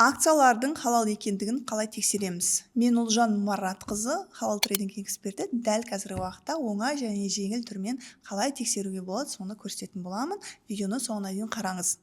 Акциялардың халал екендігін қалай тексереміз? Мен, Ұлжан Маратқызы, халал трейдинг эксперті. Дәл қазіргі уақытта оңай және жеңіл түрмен қалай тексеруге болады, соны көрсететін боламын. Видеоны соңына дейін қараңыз.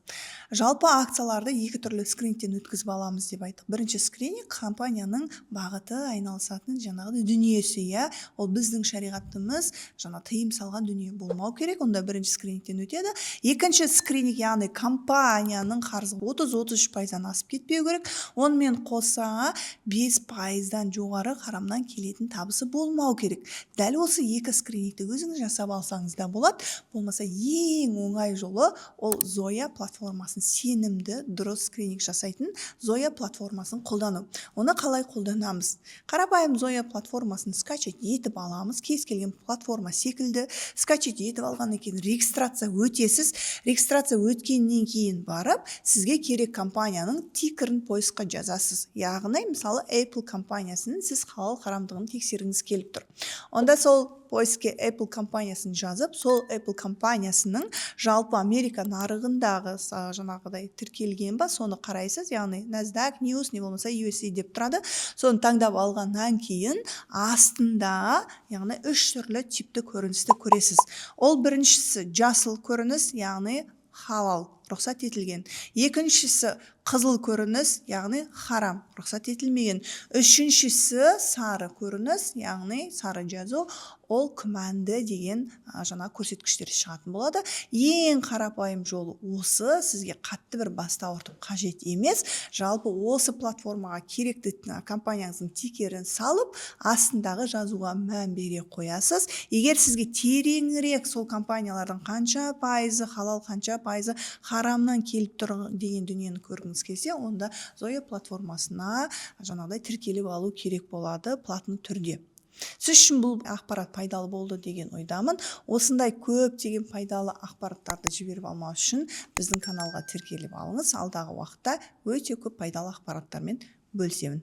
Жалпы, акцияларды екі түрлі скринингтен өткізіп аламыз деп айттық. Бірінші скрининг – компанияның бағыты, айналысатын жаңағыдай дүниесі, иә. Ол біздің шариғатымыз жаңа тыйым салған дүние болмау керек, онда бірінші скринингтен өтеді. Екінші скрининг, яғни компанияның қарызы 30-33%-дан асып кетпеу керек, онымен қоса 5%-дан жоғары харамнан келетін табысы болмау керек. Дәл осы екі скринингті өзіңіз жасап алсаңыз да болады, болмаса ең оңай жолы ол Зоя платформасын, сенімді, дұрыс скрининг жасайтын Зоя платформасын қолдану. Оны қалай қолданамыз? Қарапайым Зоя платформасын скачать етіп аламыз, кез келген платформа секілді. Скачать етіп алғаннан кейін регистрация өтесіз. Регистрация өткеннен кейін барып, сізге керек компанияның тикерін поискқа жазасыз. Яғни, мысалы, Apple компаниясының сіз халал харамдығын тексергіңіз келіп тұр. Онда сол поискке Apple компаниясын жазып, сол Apple компаниясының жалпы Америка нарығындағы жаңағыдай тіркелген ба, соны қарайсыз. Яғни NASDAQ, News, не болмаса USA деп тұрады. Соны таңдап алғаннан кейін астында, яғни, үш түрлі типті көріністі көресіз. Ол біріншісі жасыл көрініс, яғни халал, рұқсат етілген. Екіншісі қызыл көрініс, яғни харам, рұқсат етілмеген. Үшіншісі сары көрініс, яғни сары жазу, ол күмәнді деген жаңа көрсеткіштер шығатын болады. Ең қарапайым жолы осы, сізге қатты бір басты ауыртып қажет емес. Жалпы, осы платформаға керекті компанияңыздың тикерін салып, астындағы жазуға мән бере қоясыз. Егер сізге тереңірек сол компаниялардың қанша пайызы халал, қанша пайызы харамнан келіп тұр деген дүниені көргіңіз келсе, онда Зоя платформасына жаңағыдай тіркеліп алу керек болады платный түрде. Сіз үшін бұл ақпарат пайдалы болды деген ойдамын. Осындай көптеген пайдалы ақпараттарды жіберіп алмау үшін біздің каналға тіркеліп алыңыз. Алдағы уақытта өте көп пайдалы ақпараттармен бөлісемін.